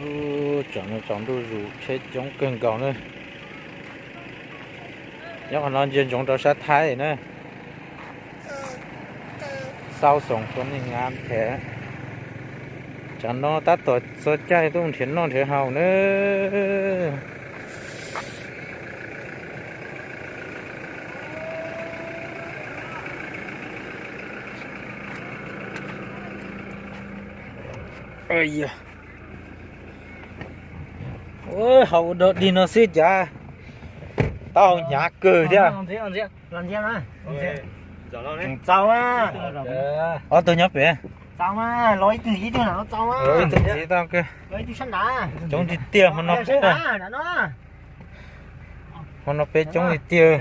Ub, tsam no tsaus ntuj zus tsheb coob kawg nkaus na. Nyob qhov no ntsia ntsoov rau sab Thaib na. Xauj xoom tua neeg av thiab. Tsam no tab tom txog caij tuaj nrhiav noj nrhiav haus na. Ua, haus ua dog dig no xwb cas tau hnyav kawg thiab. Txaus mas, ob tug nyob pem. Ib tug ntxiv tau kawg. Coob tiag tiag hmo no. Hmo no peb coob tiag tiag.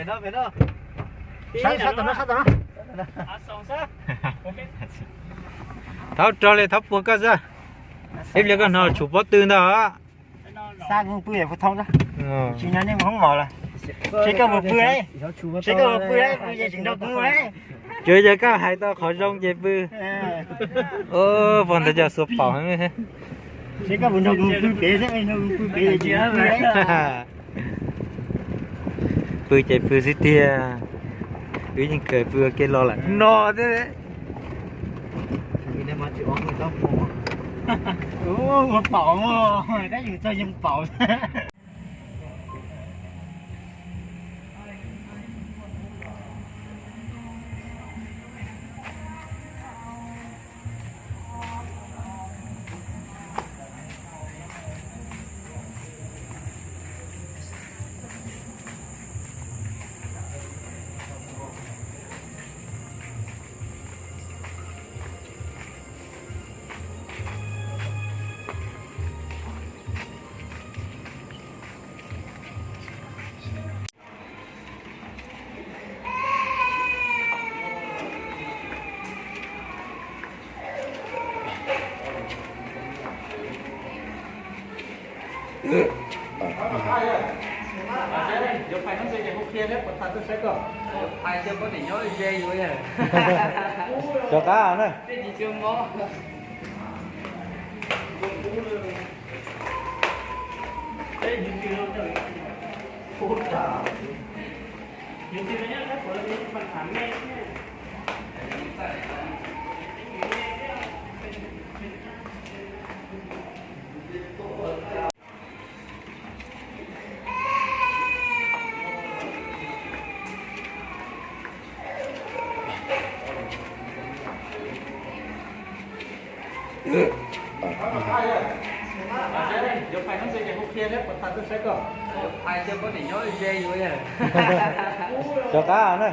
Thov rog li thov puag koj xwb. Ib pliag koj hnov tshum pob tw ntag. Tsis nyob nej mus hoob mos lawm. Seb koj mus pw, seb koj mus pw, pw ces tsis nrog kuv mus. Tsuas yog koj hais tau qhov zoo ces pw. Pog ntawd cov xuas paum heev. Seb koj mus nrog kuv pw pem, seb nrog kuv pw pem ces tsis pw. Pw ces pw xwb tiag. Wb yeej kawm pw ua ke los lawm no thiab. Ua paum, tab yus txog yeej paum. Rov qab na. Rov qab na.